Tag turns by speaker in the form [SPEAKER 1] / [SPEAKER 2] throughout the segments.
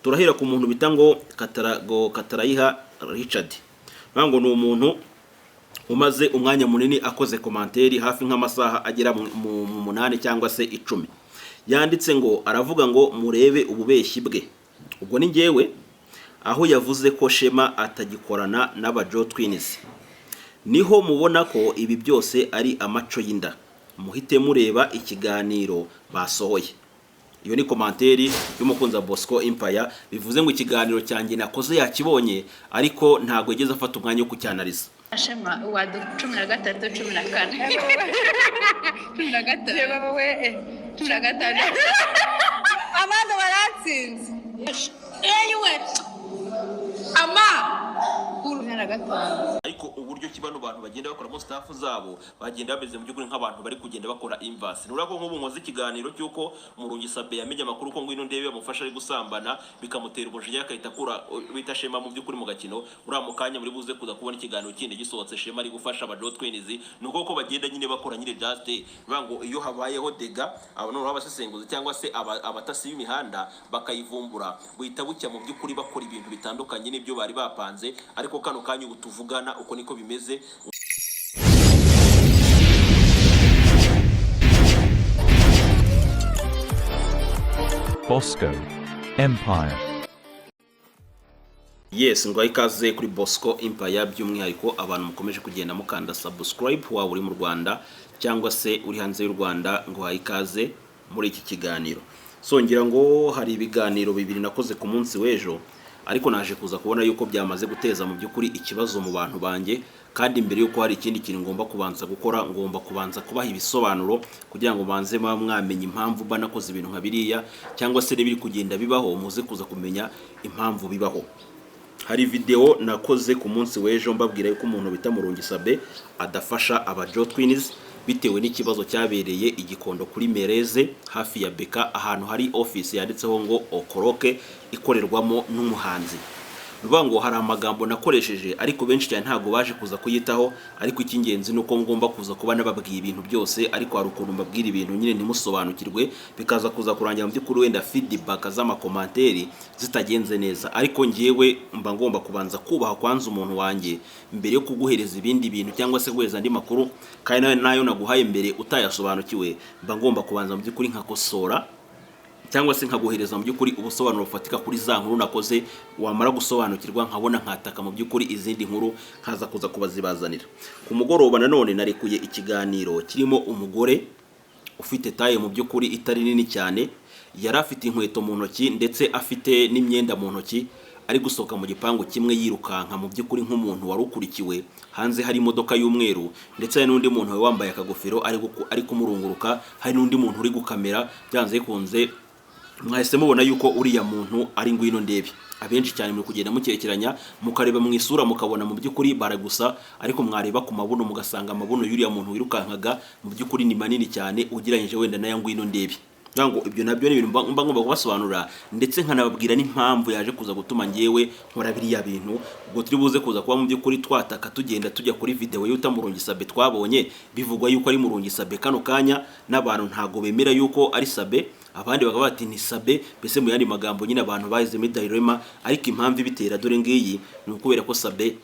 [SPEAKER 1] Turahera ku muntu bita ngo Katarayiha Richard. Bivuga ngo ni umuntu umaze umwanya munini akoze commentaire, hafi nk'amasaha agera mu 8 cyangwa se 10. Yanditse ngo, aravuga ngo: "Murebe ububeshyi bwe." Ubwo ni njyewe, aho yavuze ko Shema atagikorana n'aba Jo Twins. "Niho mubona ko ibi byose ari amaco y'inda, muhite mureba ikiganiro basohoye." Iyo ni commentaire y'umukunzi wa Bosco Empire. Bivuze ngo ikiganiro cyanjye nakoze yakibonye, ariko ntabwo yigeze afata umwanya wo kucyanariza.
[SPEAKER 2] Shema wadu 13, 14, 15, 16.
[SPEAKER 3] Amanda baratsinze.
[SPEAKER 2] Eyiwe ama 15.
[SPEAKER 1] Ariko uburyo ki bano bantu bagenda bakoramo stuff zabo, bagenda bameze mu by'ukuri nk'abantu bari kugenda bakora inverse. Nurako nk'ubu nkoze ikiganiro cy'uko Murungi Sabe yamenye amakuru ko Ngwino Ndebe bamufasha ari gusambana, bikamutera umujinya, akahita akura bita Shema mu by'ukuri mu gakino. Uriya mu kanya muri buze kuza kubona ikiganiro kindi gisohotse, Shema ari gufasha aba Jo Twins. Ni uko ko bagenda nyine bakora nyine just bivuga ngo iyo habayeho dega, aba noneho abasesenguzi cyangwa se abatasi b'imihanda bakayivumbura, buhita bucya mu by'ukuri bakora ibintu bitandukanye n'ibyo bari bapanze. Ariko kano kanya ubu tuvugana, uko niko bimeze.
[SPEAKER 4] Bosco Empire.
[SPEAKER 1] Yes, ngo ikaze kuri Bosco Empire, by'umwihariko abantu mukomeje kugenda mukanda subscribe, waba uri mu Rwanda cyangwa se uri hanze y'u Rwanda, ngo haye ikaze muri iki kiganiro. So ngira ngo hari ibiganiro bibiri nakoze ku munsi w'ejo, ariko naje kuza kubona yuko byamaze guteza mu by'ukuri ikibazo mu bantu banjye. Kandi mbere yuko hari ikindi kintu ngomba kubanza gukora, ngomba kubanza kubaha ibisobanuro kugira ngo banze muba mwamenya impamvu mba nakoze ibintu nka biriya, cyangwa se n'ibiri kugenda bibaho muze kuza kumenya impamvu bibaho. Hari video nakoze ku munsi w'ejo mbabwira yuko umuntu bita Murungi Sabe adafasha aba Jo Twins, bitewe n'ikibazo cyabereye i Gikondo kuri Mereze, hafi ya Beka, ahantu hari office yanditseho ngo Okoroke, ikorerwamo n'umuhanzi. Ni ukuvuga ngo hari amagambo nakoresheje, ariko benshi cyane ntabwo baje kuza kuyitaho. Ariko icy'ingenzi ni uko ngomba kuza kuba nababwiye ibintu byose, ariko hari ukuntu mbabwira ibintu nyine ntimusobanukirwe, bikaza kuza kurangira mu by'ukuri wenda feedback z'amacommentaire zitagenze neza. Ariko ngewe mba ngomba kubanza kubaha kwanza umuntu wanjye mbere yo kuguhereza ibindi bintu cyangwa se guhereza andi makuru, kandi nayo nayo naguhaye mbere utayasobanukiwe, mba ngomba kubanza mu by'ukuri nkakosora cyangwa se nkaguhereza mu by'ukuri ubusobanuro bufatika kuri za nkuru nakoze. Wamara gusobanukirwa, nkabona nkataka mu by'ukuri izindi nkuru nkaza kuza kubazibazanira. Ku mugoroba nanone narekuye ikiganiro kirimo umugore ufite taille mu by'ukuri itari nini cyane. Yari afite inkweto mu ntoki ndetse afite n'imyenda mu ntoki, ari gusohoka mu gipangu kimwe yirukanka mu by'ukuri nk'umuntu wari ukurikiwe. Hanze hari imodoka y'umweru, ndetse hari n'undi muntu wari wambaye akagofero ari kumurunguruka, hari n'undi muntu uri gukamera. Byanze bikunze mwahise mubona yuko uriya muntu ari Ngwino Ndebe. Abenshi cyane muri kugenda mukekeranya, mukareba mu isura mukabona mu by'ukuri baragusa, ariko mwareba ku mabuno mugasanga amabuno y'uriya muntu wirukankaga mu by'ukuri ni manini cyane ugereranyije wenda n'aya Ngwino Ndebe. Kugira ngo ibyo nabyo ni ibintu mba ngomba kubasobanurira, ndetse nkanababwira n'impamvu yaje kuza gutuma ngewe nkora biriya bintu. Ubwo turi buze kuza kuba mu by'ukuri twataka tugenda tujya kuri video y'uta Murungi Sabe twabonye bivugwa yuko ari Murungi Sabe. Kano kanya n'abantu ntago bemera yuko ari Sabe, abandi bakaba bati ni Sabe. Mbese mu yandi magambo nyine abantu bahizemo dilemma. Ariko impamvu ibitera dore ngiyi: ni ukubera ko Sabe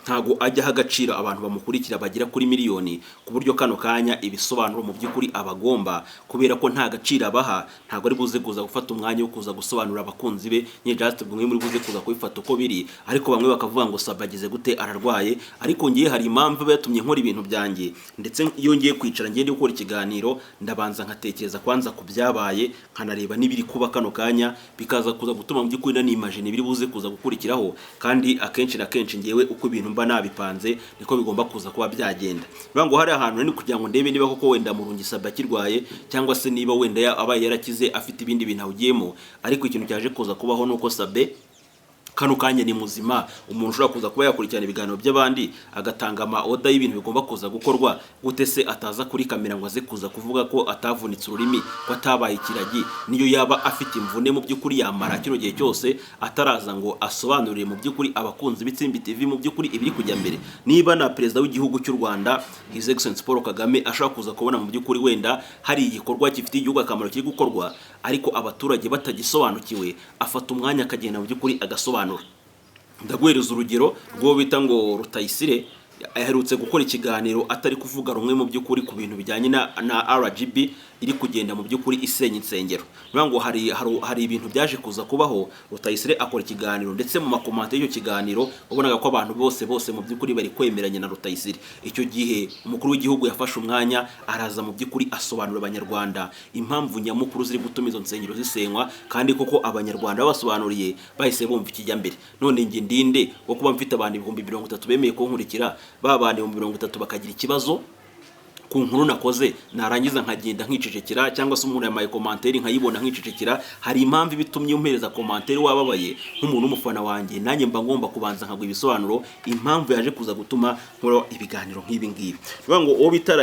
[SPEAKER 1] ntago ajya aha agaciro abantu bamukurikira bagera kuri miliyoni, ku buryo kano kanya ibisobanuro mu by'ukuri abagomba, kubera ko nta gaciro abaha, ntabwo ari buze kuza gufata umwanya wo kuza gusobanurira abakunzi be nyine. Just bamwe muri buze kuza kubifata uko biri, ariko bamwe bakavuga ngo Sabe agize gute, ararwaye. Ariko ngiye hari impamvu iba yatumye nkora ibintu byanjye, ndetse iyo ngiye kwicara ngiye gukora ikiganiro, ndabanza nkatekereza kwanza ku byabaye, nkanareba n'ibiri kuba kano kanya, bikaza kuza gutuma mu by'ukuri nanimagine ibiri buze kuza gukurikiraho. Kandi akenshi na kenshi ngewe uko ibintu mba nabipanze niko bigomba kuza kuba byagenda. Bivuga ngo hari ahantu nari kugira ngo ndebe niba koko wenda Murungi Sabe akirwaye, cyangwa se niba wenda abaye yarakize, afite ibindi bintu awugiyemo. Ariko ikintu cyaje kuza kubaho nuko Sabe kano kanya nta kintu na kimwe ari gukora. Kano kanya ni muzima, umuntu ushobora kuza kuba yakurikirana ibiganiro by'abandi, agatanga ama order y'ibintu bigomba kuza gukorwa. Gute se ataza kuri kamera ngo aze kuza kuvuga ko atavunitse ururimi, ko atabaye ikiragi? Niyo yaba afite imvune, mu by'ukuri yamara kino gihe cyose ataraza ngo asobanurire mu by'ukuri abakunzi b'Itsimbi TV mu by'ukuri ibiri kujya mbere? Niba na perezida w'igihugu cy'u Rwanda, His Excellency Paul Kagame, ashobora kuza kubona mu by'ukuri wenda hari igikorwa gifitiye igihugu akamaro kiri gukorwa, ariko abaturage batagisobanukiwe, afata umwanya akagenda mu by'ukuri agasobanura. Ndaguhereza urugero rw'uwo bita ngo Rutayisire, aherutse gukora ikiganiro atari kuvuga rumwe mu by'ukuri ku bintu bijyanye na RGB iri kugenda mu by'ukuri isenya insengero. Niyo ngo hari ibintu byaje kuza kubaho, Rutayisire akora ikiganiro, ndetse mu makomante y'icyo kiganiro wabonaga ko abantu bose bose mu by'ukuri bari kwemeranya na Rutayisire. Icyo gihe umukuru w'igihugu yafashe umwanya, araza mu by'ukuri asobanurira Abanyarwanda impamvu nyamukuru ziri gutuma izo nsengero zisenywa, kandi koko Abanyarwanda babasobanuriye bahise bumva ikijya mbere. None njye ndinde wo kuba mfite abantu 30,000 bemeye kunkurikira, ba bantu 30,000 bakagira ikibazo ku nkuru nakoze, narangiza nkagenda nkicecekera, cyangwa se umuntu yamaye commentaire nkayibona nkicecekera? Hari impamvu ibitumye umpereza commentaire wababaye nk'umuntu w'umufana wanjye, nanjye mba ngomba kubanza nkaguha ibisobanuro impamvu yaje kuza gutuma nkora ibiganiro nk'ibi ngibi. Bivuga ngo uwo bita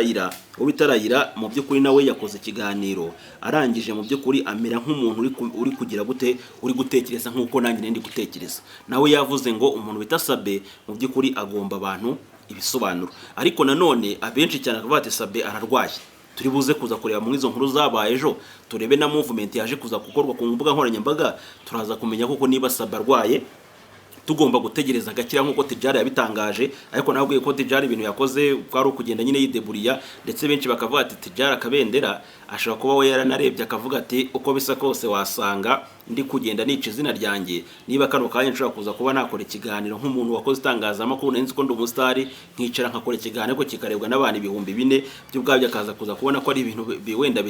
[SPEAKER 1] Rayira mu by'ukuri nawe yakoze ikiganiro, arangije mu by'ukuri amera nk'umuntu uri kugira gute, uri gutekereza nk'uko nanjye nari ndi gutekereza. Nawe yavuze ngo umuntu bita Sabe mu by'ukuri agomba abantu ibisobanuro, ariko nanone abenshi cyane bakavuga ati Sabe ararwaye. Turi buze kuza kureba muri izo nkuru zabaye ejo, turebe na movement yaje kuza gukorwa ku mbuga nkoranyambaga, turaza kumenya koko niba Sabe arwaye, tugomba gutegereza agakira nk'uko Tijari yabitangaje. Ariko nabwiye ko Tijari ibintu yakoze kwari ukugenda nyine yideburiya, ndetse benshi bakavuga ati Tijari akabendera ashobora kuba we yaranarebye akavuga ati uko bisa kose wasanga ndi kugenda nica izina ryanjye, niba kano kanya nshobora kuza kuba nakora ikiganiro nk'umuntu wakoze itangazamakuru, nari nzi ko ndi umusitari, nkicara nkakora ikiganiro ariko kikarebwa n'abantu 4000, byo ubwabyo akaza kuza kubona ko ari ibintu wenda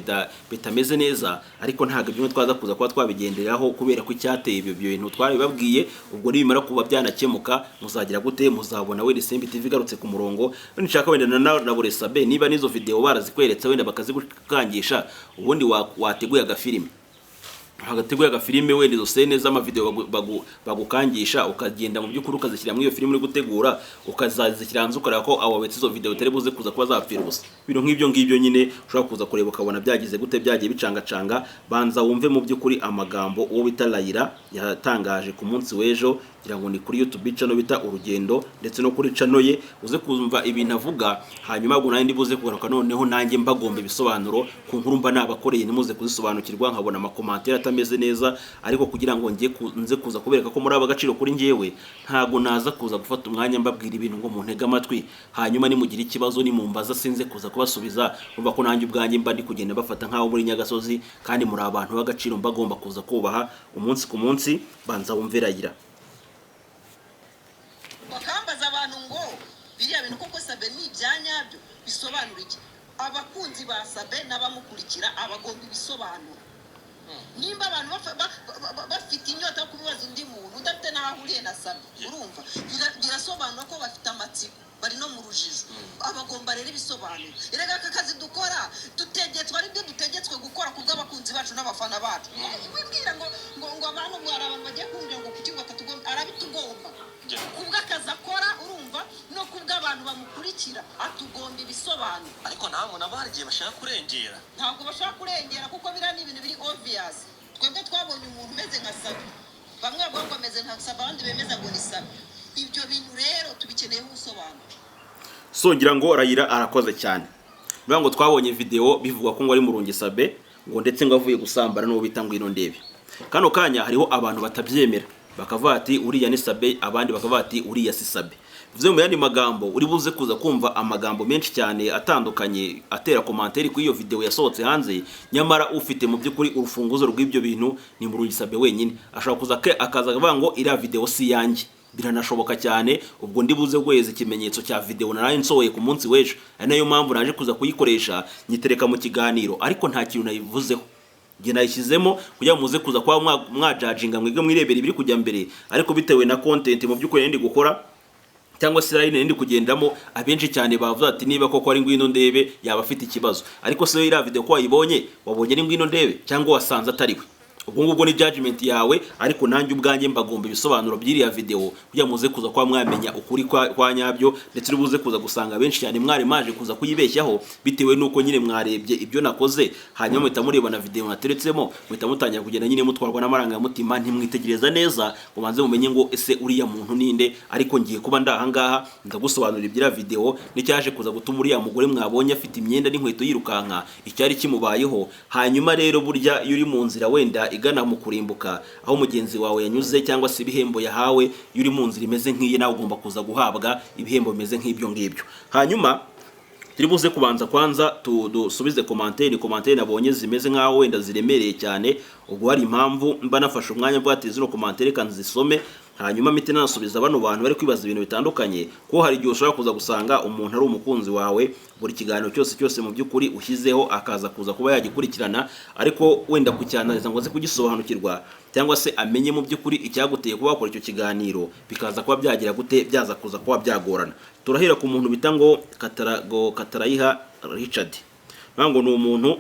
[SPEAKER 1] bitameze neza. Ariko ntabwo ibyo twaza kuza kuba twabigenderaho, kubera ko icyateye ibyo bintu twarabibabwiye. Ubwo nibimara kuba byanakemuka, muzagira gute? Muzabona wenda Isimbi TV igarutse ku murongo. Nishaka wenda na buri Sabe, niba n'izo video barazikweretse, wenda bakazigukangisha, ubundi wateguye agafilime, hagateguye agafilime, wenda izo scène z'amavideo bagukangisha, ukagenda mu by'ukuri ukazishyira muri iyo filime uri gutegura, ukazazishyira hanze, ukareba ko abo wabetse izo video utari buze kuza kuba zapfira ubusa. Ibintu nk'ibyo ngibyo nyine ushobora kuza kureba ukabona byagize gute, byagiye bicangacanga. Banza wumve mu by'ukuri amagambo uwo bita Layira yatangaje ku munsi w'ejo, ngira ngo ni kuri YouTube channel bita Urugendo, ndetse no kuri channel ye, uze kumva ibintu avuga. Hanyuma ubwo nanjye ndibuze kugaruka noneho nanjye mbagomba ibisobanuro ku nkuru mba nabakoreye, ntimuze kuzisobanukirwa, nkabona amakomantere atameze neza. Ariko kugira ngo nze kuza kubereka ko muri aba agaciro kuri njyewe, ntago naza kuza gufata umwanya mbabwira ibintu ngo muntege amatwi, hanyuma nimugira ikibazo nimumbaza sinze kuza kubasubiza. Umva ko nanjye ubwanjye mba ndi kugenda bafata nk'aho muri Nyagasozi, kandi muri abantu b'agaciro mba ngomba kuza kubaha umunsi ku munsi. Banza wumve Rayira.
[SPEAKER 4] Bakambaza abantu ngo biriya bintu koko Sabe ni ibya nyabyo, bisobanura iki? Abakunzi ba Sabe n'abamukurikira abagomba ibisobanuro. Nimba abantu bafite inyota yo kubibaza undi muntu udafite n'aho ahuriye na Sabe, urumva birasobanura ko bafite amatsiko, bari no mu rujijo, abagomba rero ibisobanuro. Erega aka kazi dukora dutegetswe, ari byo dutegetswe gukora ku bw'abakunzi bacu n'abafana bacu. Wibwira ngo abantu, ngo hari abantu bagiye kumbwira ngo kuki ngo atatugomba, arabitugomba kubw'akazi akora, urumva, no kubw'abantu bamukurikira, atugomba ibisobanuro.
[SPEAKER 5] Ariko ntabwo nabo hari igihe bashaka kurengera.
[SPEAKER 4] Ntabwo bashaka kurengera, kuko biriya ni ibintu biri obvious. Twebwe twabonye umuntu umeze nka Sabe, bamwe bavuga ngo ameze nka Sabe, abandi bemeza ngo ni Sabe. Ibyo bintu rero tubikeneyeho ubusobanuro.
[SPEAKER 1] So ngira ngo Rayira arakoze cyane. Bivuga ngo twabonye video bivugwa ko ngo ari Murungi Sabe, ngo ndetse ngo avuye gusambana n'uwo bita Ngwino Ndebe. Kano kanya hariho abantu batabyemera bakavuga ati uriya ni Sabe, abandi bakavuga ati uriya si Sabe. Bivuze mu yandi magambo, uri buze kuza kumva amagambo menshi cyane atandukanye atera commentaire kuri iyo video yasohotse hanze, nyamara ufite mu by'ukuri urufunguzo rw'ibyo bintu ni Murungi Sabe wenyine. Ashobora kuza akaza akavuga ngo iriya video si iyanjye, biranashoboka cyane. Ubwo ndi buze guheza ikimenyetso cya video naraye nsohoye ku munsi w'ejo, ari nayo mpamvu naje kuza kuyikoresha nyitereka mu kiganiro, ariko nta kintu nayivuzeho. Njye nayishyizemo kugira ngo muze kuza kuba mwajajinga mwebwe mwirebera ibiri kujya mbere. Ariko bitewe na content mu by'ukuri ndi gukora, cyangwa se line ndi kugendamo, abenshi cyane bavuze ati niba koko ari Ngwino Ndebe yaba afite ikibazo. Ariko se iriya video ko wayibonye, wabonye ari Ngwino Ndebe cyangwa wasanze atari we? Ubwo ngubwo ni judgment yawe, ariko nanjye ubwanjye mbagomba ibisobanuro by'iriya video kugira ngo muze kuza kuba mwamenya ukuri kwa nyabyo, ndetse uri kuza gusanga benshi cyane mwari maje kuza kuyibeshyaho bitewe n'uko nyine mwarebye ibyo nakoze, hanyuma muhita mureba na video nateretsemo, muhita mutangira kugenda nyine mutwarwa n'amarangamutima, ntimwitegereza neza ngo banze mumenye ngo ese uriya muntu ninde. Ariko ngiye kuba ndahangaha ndagusobanurira iby'iriya video n'icyaje kuza gutuma uriya mugore mwabonye afite imyenda n'inkweto yirukanka, icyari kimubayeho. Hanyuma rero burya iyo uri mu nzira wenda igana mu kurimbuka, aho mugenzi wawe yanyuze cyangwa se ibihembo yahawe, iyo uri mu nzira imeze nk'iyi nawe ugomba kuza guhabwa ibihembo bimeze nk'ibyo ngibyo. Hanyuma turi buze kubanza kwanza dusubize commentaire. Commentaire nabonye zimeze nk'aho wenda ziremereye cyane, ubwo hari impamvu mba nafashe umwanya mvuga ati zino commentaire kandi zisome, hanyuma mpite nanasubiza bano bantu bari kwibaza ibintu bitandukanye, kuko hari igihe ushobora kuza gusanga umuntu ari umukunzi wawe, buri kiganiro cyose cyose mu by'ukuri ushyizeho akaza kuza kuba yagikurikirana, ariko wenda kucyanariza ngo aze kugisobanukirwa cyangwa se amenye mu by'ukuri icyaguteye kuba wakora icyo kiganiro, bikaza kuba byagira gute, byaza kuza kuba byagorana. Turahera ku muntu bita ngo Katarayiha Richard, ngo ni umuntu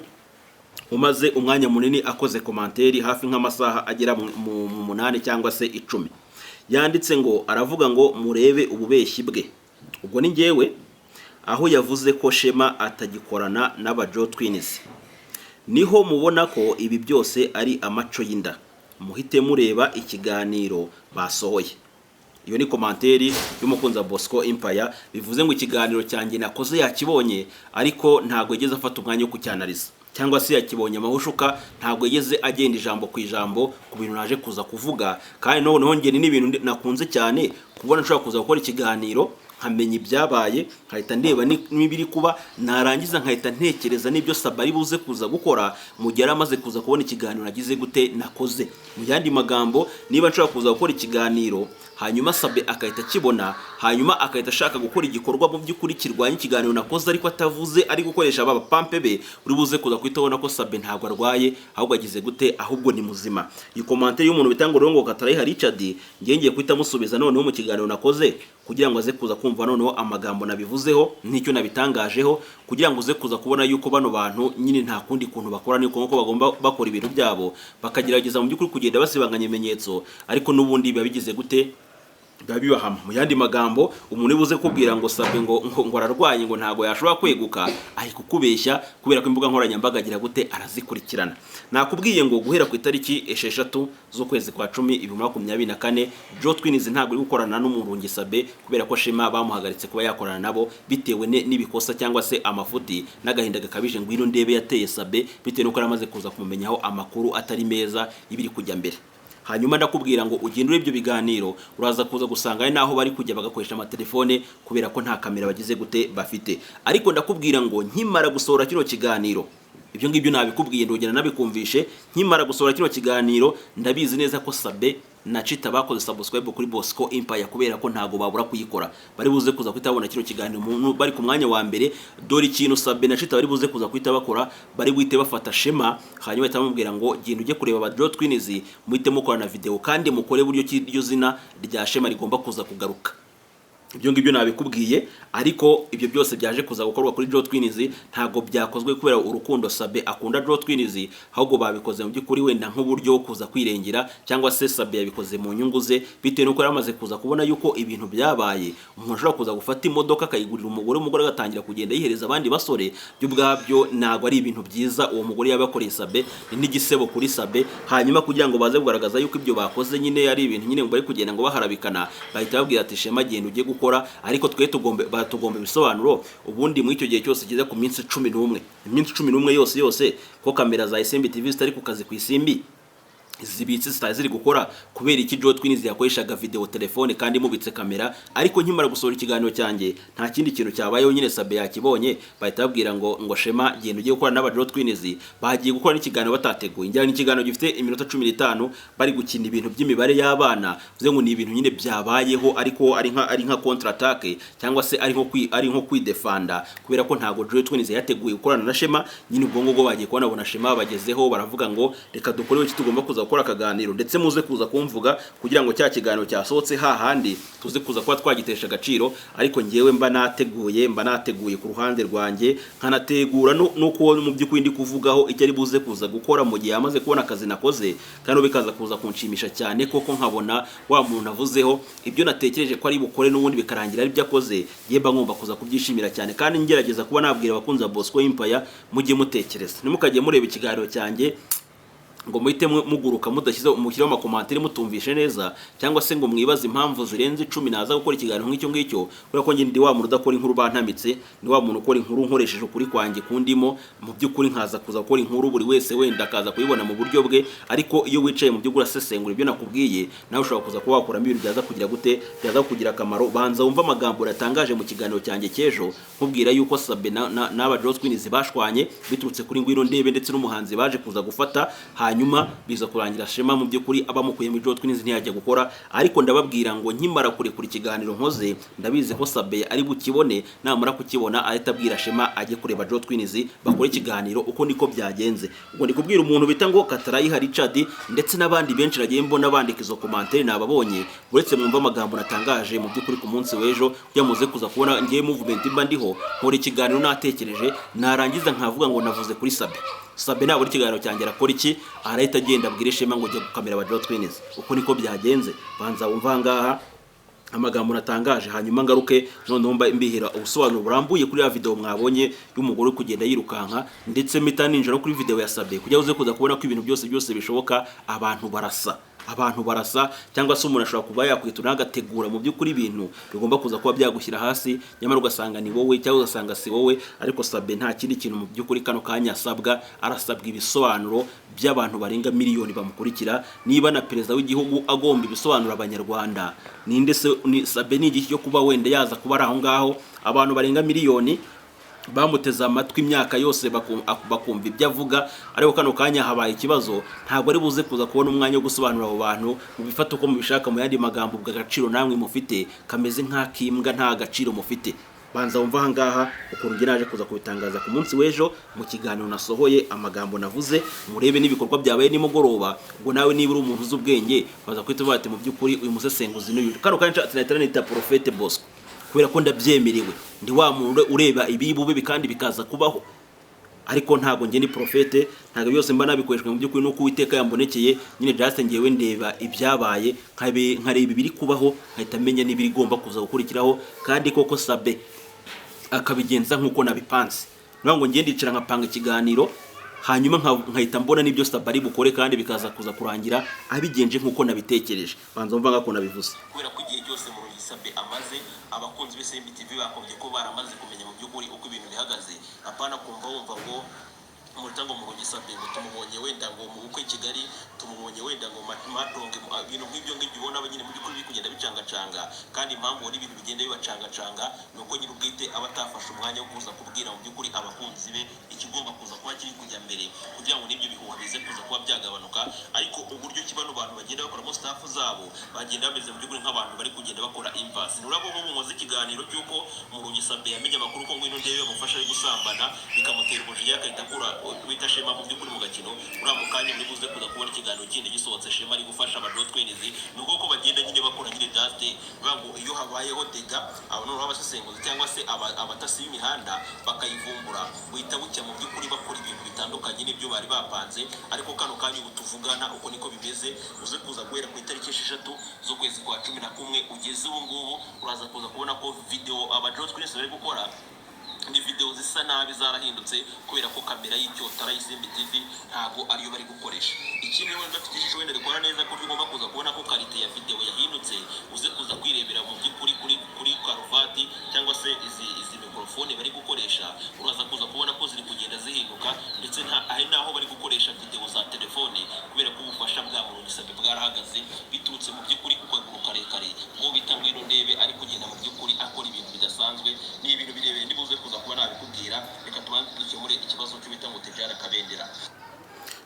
[SPEAKER 1] umaze umwanya munini akoze commentaire hafi nk'amasaha agera mu 8 cyangwa se 10. Yanditse ngo aravuga ngo murebe ububeshyi bwe, ubwo ni njyewe, aho yavuze ko Shema atagikorana n'aba Jo Twins, niho mubona ko ibi byose ari amaco y'inda, muhite mureba ikiganiro basohoye. Iyo ni commentaire y'umukunzi wa Bosco Empire, bivuze ngo ikiganiro cyanjye nakoze yakibonye, ariko ntabwo yigeze afata umwanya wo kucyanariza, cyangwa se yakibonye amahushuka, ntabwo yigeze agenda ijambo ku ijambo ku bintu naje kuza kuvuga. Kandi noneho njye ni n'ibintu nakunze cyane kubona nshobora kuza gukora ikiganiro nkamenya ibyabaye, nkahita ndeba n'ibiri kuba, narangiza nkahita ntekereza n'ibyo Sabe ari buze kuza gukora mu gihe yari amaze kuza kubona ikiganiro nagize gute nakoze. Mu yandi magambo, niba nshobora kuza gukora ikiganiro hanyuma Sabe agahita akibona, hanyuma agahita ashaka gukora igikorwa mu by'ukuri kirwanya ikiganiro nakoze, ariko atavuze, ari gukoresha aba bapampe be, uri buze kuza guhita ubona ko Sabe ntabwo arwaye, ahubwo agize gute, ahubwo ni muzima. Iyi commentaire y'umuntu bita ngo Rongo Katarayiha Richard, ngiye ngiye guhita musubiza noneho mu kiganiro nakoze, kugira ngo aze kuza kumva noneho amagambo nabivuzeho n'icyo nabitangajeho, kugira ngo uze kuza kubona yuko bano bantu nyine nta kundi kuntu bakora, niko nkuko bagomba bakora ibintu byabo, bakagerageza mu by'ukuri kugenda basibanganya ibimenyetso, ariko n'ubundi biba bigize gute, biba bibahama. Mu yandi magambo, umuntu ubuze kubwira ngo Sabe ngo ararwaye, ngo ntago yashobora kweguka, ari kukubeshya, kubera ko imbuga nkoranyambaga agira gute, arazikurikirana. Nakubwiye ngo guhera ku itariki 6 z'ukwezi kwa 10 2024, Jo Twins ntabwo uri gukorana n'Umurungi Sabe, kubera ko Shema bamuhagaritse kuba yakorana nabo bitewe n'ibikosa cyangwa se amafuti n'agahinda gakabije ngwino ndebe yateye Sabe, bitewe n'uko yari amaze kuza kumumenyaho amakuru atari meza y'ibiri kujya mbere. Hanyuma ndakubwira ngo ugende urebe ibyo biganiro, uraza kuza gusanga ari naho bari kujya bagakoresha amatelefone, kubera ko nta kamera bagize gute bafite. Ariko ndakubwira ngo nkimara gusohora kino kiganiro, ibyo ngibyo nabikubwiye, ndongera nabikumvishe, nkimara gusohora kino kiganiro ndabizi neza ko Sabe na Chita bakoze subscribe kuri Bosco Empire, kubera ko ntago babura kuyikora, bari buze kuza kuhita babona kino kiganiro bari ku mwanya wa mbere. Dore ikintu Sabe na Chita bari buze kuza kuhita bakora, bari buhite bafata Shema, hanyuma bahita bamubwira ngo genda ujye kureba aba Jo Twins, muhite mukorana video kandi mukore buryo ki iryo zina rya Shema rigomba kuza kugaruka. Ibyo ngibyo nabikubwiye, ariko ibyo byose byaje kuza gukorwa kuri Jo Twins ntabwo byakozwe kubera urukundo Sabe akunda Jo Twins, ahubwo babikoze mu by'ukuri wenda nk'uburyo bwo kuza kwirengera, cyangwa se Sabe yabikoze mu nyungu ze, bitewe n'uko yari amaze kuza kubona yuko ibintu byabaye. Umuntu ashobora kuza gufata imodoka akayigurira umugore, umugore agatangira kugenda yihereza abandi basore, byo ubwabyo ntabwo ari ibintu byiza uwo mugore yaba yakoreye Sabe, ni n'igisebo kuri Sabe. Hanyuma kugira ngo baze kugaragaza yuko ibyo bakoze nyine ari ibintu nyine ngo bari kugenda ngo baharabikana, bahita babwira ati Shema genda ujye gukora, ariko twe batugomba ibisobanuro. Ubundi muri icyo gihe cyose kigeze ku minsi 11, iminsi 11 yose yose ko kamera za Isimbi TV zitari ku kazi ku Isimbi zibitse zitari ziri gukora, kubera iki Jo Twins yakoreshaga video telefone kandi mubitse kamera? Ariko nkimara gusohora ikiganiro cyanjye nta kindi kintu cyabayeho nyine, Sabe yakibonye, bahita babwira ngo Shema genda ugiye gukora n'aba Jo Twins. Bagiye gukora n'ikiganiro batateguye, njyana n'ikiganiro gifite iminota 15, bari gukina ibintu by'imibare y'abana, bivuze ngo ni ibintu nyine byabayeho, ariko ari nka contre attaque cyangwa se ari nko kwidefanda, kubera ko ntago Jo Twins yateguye gukorana na Shema nyine. Ubwo ngubwo bagiye kubona bona Shema bagezeho, baravuga ngo reka dukore iki tugomba kuza. gukora akaganiro, ndetse muze kuza kumvuga kugira ngo cya kiganiro cyasohotse hahandi tuze kuza kuba twagitesha agaciro. Ariko ngewe mba nateguye ku ruhande rwanjye, nkanategura nuko mu by'ukuri ndi kuvugaho icyo ari buze kuza gukora mu gihe amaze kubona akazi nakoze, kandi bikaza kuza kunshimisha cyane koko, nkabona wa muntu avuzeho ibyo natekereje ko ari bukore n'ubundi bikarangira ari byo akoze. Yewe, mba ngomba kuza kubyishimira cyane, kandi ngerageza kuba nabwira abakunzi ba Bosco Empire: mujye mutekereza, ntimukajye mureba ikiganiro cyanjye ngo muhite muguruka mudashyizeho, mushyireho amacommentaire mutumvishe neza, cyangwa se ngo mwibaze impamvu zirenze 10 naza gukora ikiganiro nk'icyo ngicyo, kubera ko njye ndi wa muntu udakora inkuru bantamitse, ni wa muntu ukora inkuru nkoresheje ukuri kwanjye kundimo. Mu by'ukuri nkaza kuza gukora inkuru, buri wese wenda akaza kuyibona mu buryo bwe. Ariko iyo wicaye mu by'ukuri urasesengura ibyo nakubwiye, nawe ushobora kuza kuba wakuramo ibintu byaza kugira gute, byaza kugira akamaro. Banza wumve amagambo yatangaje mu kiganiro cyanjye cy'ejo, nkubwira yuko Sabe n'aba Joss Queens bashwanye biturutse kuri Ngwino Ndebe ndetse n'umuhanzi baje kuza gufata, hanyuma biza kurangira Shema mu by'ukuri abamukuye muri Joss Queens ntiyajya gukora. Ariko ndababwira ngo nkimara kurekura ikiganiro nkoze, ndabizi ko Sabe ari bukibone, namara kukibona ahita abwira Shema ajye kureba Joss Queens bakore ikiganiro. Uko niko byagenze. Ubwo ndi kubwira umuntu bita ngo Katarayiha Richard ndetse n'abandi benshi nagiye mbona bandika izo commentaire, nababonye. Uretse mwumva amagambo natangaje mu by'ukuri ku munsi w'ejo, muze kuza kubona ngiye movement mba ndiho, nkora ikiganiro natekereje, narangiza nkavuga ngo navuze kuri Sabe. Sabe nabura ikiganiro cyanjye arakora iki? Arahita agenda abwire Shema ngo jya gukamera aba Joss Twins. Uko niko byagenze. Banza wumva aha ngaha amagambo natangaje, hanyuma ngaruke noneho mba mbihera ubusobanuro burambuye kuri ya video mwabonye y'umugore uri kugenda yirukanka, ndetse mpita ninjira no kuri video ya Sabe kugira uze kuza kubona ko ibintu byose byose bishoboka. Abantu barasa, abantu barasa, cyangwa se umuntu ashobora kuba yakwitura agategura mu by'ukuri ibintu bigomba kuza kuba byagushyira hasi, nyamara ugasanga ni wowe cyangwa ugasanga si wowe. Ariko Sabe nta kindi kintu mu by'ukuri kano kanya asabwa, arasabwa ibisobanuro by'abantu barenga miliyoni bamukurikira. Niba na perezida w'igihugu agomba ibisobanuro abanyarwanda, ninde se ni Sabe? Ni igiki cyo kuba wenda yaza kuba ari aho ngaho, abantu barenga miliyoni bamuteze amatwi imyaka yose, bakumva ibyo avuga, ariko kano kanya habaye ikibazo, ntabwo ari buze kuza kubona umwanya wo gusobanurira abo bantu? Mubifate uko mubishaka. Mu yandi magambo, ubwo agaciro namwe mufite kameze nk'akimbwa, nta gaciro mufite. Banza wumva aha ngaha ukuntu njye naje kuza kubitangaza ku munsi w'ejo mu kiganiro nasohoye, amagambo navuze, murebe n'ibikorwa byabaye nimugoroba. Ubwo nawe niba uri umuntu uzi ubwenge, baza guhita bavuga ati: "Mu by'ukuri uyu musesenguzi n'uyu." Kano kanya nshatse nahita nita Prophète Bosco, kubera ko ndabyemerewe, ndi wa muntu ureba ibiri bube kandi bikaza kubaho. Ariko ntabwo njye ni prophète, ntabwo byose mba nabikoreshwa mu by'ukuri nuko Uwiteka yambonekeye nyine. Just ngewe ndeba ibyabaye, nkareba ibiri kubaho, nkahita menya n'ibigomba kuza gukurikiraho, kandi koko Sabe akabigenza nk'uko nabipanze. Niyo ngo njye ndicara nkapanga ikiganiro, hanyuma nkahita mbona n'ibyo Sabe ari bukore, kandi bikaza kuza kurangira abigenje nk'uko nabitekereje. Banza wumva ngako nabivuze.
[SPEAKER 5] Kubera ko igihe cyose Murungi Sabe amaze, abakunzi b'Isimbi TV bakomeje ko baramaze kumenya mu by'ukuri uko ibintu bihagaze. Apana kumva wumva ngo muruta ngo Murungi Sabe ngo tumubonye wenda ngo mu bukwe i Kigali, tumubonye wenda ngo matonge, ibintu nk'ibyo ngibyo ubona nyine mu by'ukuri biri kugenda bicangacanga. Kandi impamvu ubona ibintu bigenda bibacangacanga ni uko nyiri ubwite aba atafashe umwanya wo kuza kubwira mu by'ukuri abakunzi be ikigomba kuza kuba kiri kujya mbere, kugira ngo n'ibyo bihuha bize kuza kuba byagabanuka. Ariko uburyo ki bano bantu bagenda bakoramo stuff zabo, bagenda bameze mu by'ukuri nk'abantu bari kugenda bakora invasi. Urabona nk'ubu nkoze ikiganiro cy'uko Murungi Sabe yamenye amakuru ko Ngwino Ndebe bamufasha ari gusambana, bikamutera umujinya, agahita akura bita Shema mu by'ukuri mu gakino. Uriya mu kanya muri buze kuza kubona ikiganiro kindi gisohotse, Shema ari gufasha aba Twins. Ni uko bagenda nyine bakora nyine just bivuga ngo iyo habayeho dégâts, aba noneho abasesenguzi cyangwa se abatasi b'imihanda bakayivumbura, buhita bucya mu by'ukuri bakora ibintu bitandukanye n'ibyo bari bapanze. Ariko kano kanya ubu tuvugana, uko niko bimeze. Uze kuza guhera ku itariki 6 z'ukwezi kwa 11 ugeze ubu ngubu, uraza kuza kubona ko video aba Twins bari gukora ni video zisa nabi, zarahindutse, kubera ko kamera y'icyotara y'Isimbi TV ntabwo ariyo bari gukoresha. Ikindi wenda ufite ijisho wenda rikora neza, ko ugomba kuza kubona ko qualité ya video yahindutse. Uze kuza kwirebera mu by'ukuri kuri karuvati cyangwa se izi mikorofone bari gukoresha, uraza kuza kubona ko ziri kugenda zihinduka, ndetse nta ahe naho bari gukoresha video za telefone, kubera ko ubufasha bwa Murungi Sabe bwarahagaze, biturutse mu by'ukuri ku kaguru karekare uwo bita Ngwino Ndebe ari kugenda mu by'ukuri akora ibintu bidasanzwe. Ni ibintu birebire ndibuze kuza kuba nabikubwira. Reka tubanze dukemure ikibazo cyo bita ngo Tejara Kabendera.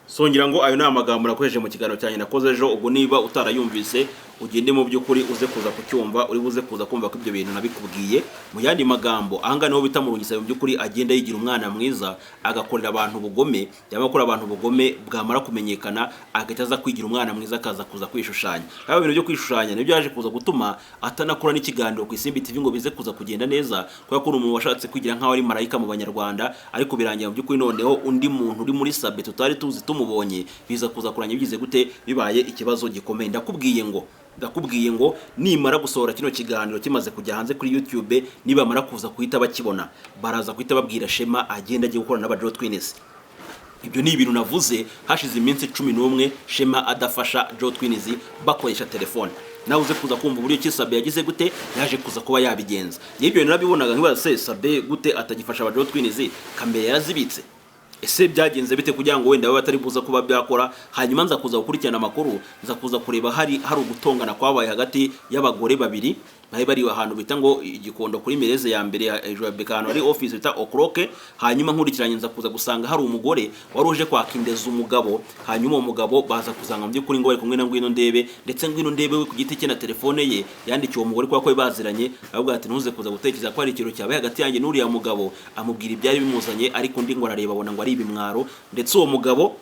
[SPEAKER 1] So ngira ngo ayo ni amagambo nakoresheje mu kiganiro cyanjye nakoze ejo. Ubwo niba utarayumvise, Ugende mu by'ukuri uze kuza kucyumva, uri buze kuza kumva ko ibyo bintu nabikubwiye. Mu yandi magambo, ahangaha niho bita Murungi Sabe mu by'ukuri agenda yigira umwana mwiza, agakorera abantu ubugome. Yaba akora abantu ubugome, bwamara kumenyekana agahita aza kwigira umwana mwiza, akaza kuza kwishushanya. Haba ibintu byo kwishushanya nibyo yaje kuza gutuma atanakora n'ikiganiro ku Isimbi TV ngo bize kuza kugenda neza, kubera ko uri umuntu washatse kwigira nk'aho ari marayika mu Banyarwanda, ariko birangira mu by'ukuri noneho undi muntu uri muri Sabe tutari tuzi tumubonye, biza kuza kuranya bigize gute, bibaye ikibazo gikomeye. Ndakubwiye ngo nimara gusohora kino kiganiro kimaze kujya hanze kuri YouTube, nibamara kuza kuhita bakibona, baraza guhita babwira Shema agenda agiye gukorana n'aba Joe Twins. Ibyo ni ibintu navuze hashize iminsi 11 Shema adafasha Joe Twins bakoresha telefone. Nawe uze kuza kumva uburyo ki Sabe yagize gute, yaje kuza kuba yabigenza. Njye ibyo bintu narabibonaga nkibaza: se Sabe gute atagifasha aba Joe Twins? Kamera yarazibitse? Ese byagenze bite kugira ngo wenda babe batari buza kuba byakora? Hanyuma nza kuza gukurikirana amakuru, nza kuza kureba hari ugutongana kwabaye hagati y'abagore babiri bari bari ahantu bita ngo Igikondo kuri Mereze ya mbere hejuru ya Beka, ahantu hari office bita Okroke. Hanyuma nkurikiranye nza kuza gusanga hari umugore wari uje kwakindeza umugabo. Hanyuma uwo mugabo baza kuzanga mu by'ukuri ngo bari kumwe na Ngwino Ndebe, ndetse Ngwino Ndebe we ku giti cye na telefone ye yandikiye uwo mugore, kubera ko bari baziranye, aravuga ati: "Ntuze kuza gutekereza ko hari ikintu cyabaye hagati yanjye n'uriya mugabo." Amubwira ibyari bimuzanye, ariko undi ngo arareba abona ngo ari ibimwaro. Ndetse uwo mugabo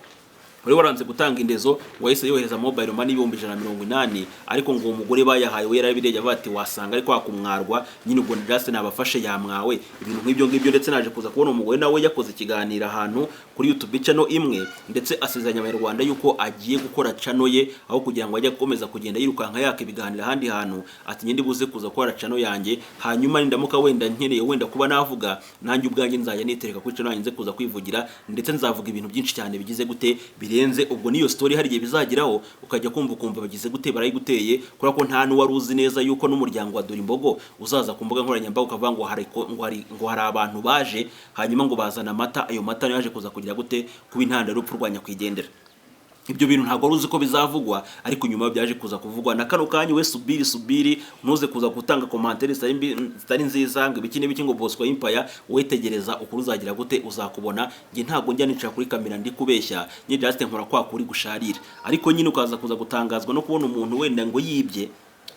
[SPEAKER 1] wari waranze gutanga indezo wahise yohereza mobile money 180,000, ariko ngo uwo mugore bayahaye we yarabirebye avuga ati: "Wasanga ari kwa kumwarwa nyine, ubwo Justin nabafashe yamwawe," ibintu nk'ibyo ngibyo. Ndetse naje kuza kubona umugore nawe yakoze ikiganiro ahantu kuri YouTube channel imwe, ndetse asezeranya Abanyarwanda yuko agiye gukora channel ye aho kugira ngo ajye gukomeza kugenda yirukanka yaka ibiganiro ahandi hantu. Ati: "Njye buze kuza gukora channel yanjye, hanyuma nindamuka wenda nkeneye wenda kuba navuga, nanjye ubwanjye nzajya nitereka kuri channel yanjye nze kuza kwivugira, ndetse nzavuga ibintu byinshi cyane bigize gute, birenze." Ubwo niyo story hari igihe bizageraho ukajya kumva ukumva bagize gute, barayiguteye, kubera ko nta n'uwari uzi neza yuko n'umuryango wa Dorimbogo uzaza ku mbuga nkoranyambaga ukavuga ngo hari abantu baje, hanyuma ngo bazana amata, ayo mata niyo yaje kuza kugira gute, kuba intandaro y'urupfu rwa nyakwigendera. Ibyo bintu ntabwo wari uzi ko bizavugwa, ariko nyuma byaje kuza kuvugwa. Na kano kanya we subiri subiri, ntuze kuza gutanga commentaire zitari nziza ngo ibiki n'ibiki, ngo Bosco Empire. Wetegereza ukuri uzagira gute, uzakubona. Njye ntabwo njya nicara kuri kamera ndi kubeshya njye, just nkora kwa kuri gusharira. Ariko nyine ukaza kuza gutangazwa no kubona umuntu wenda ngo yibye,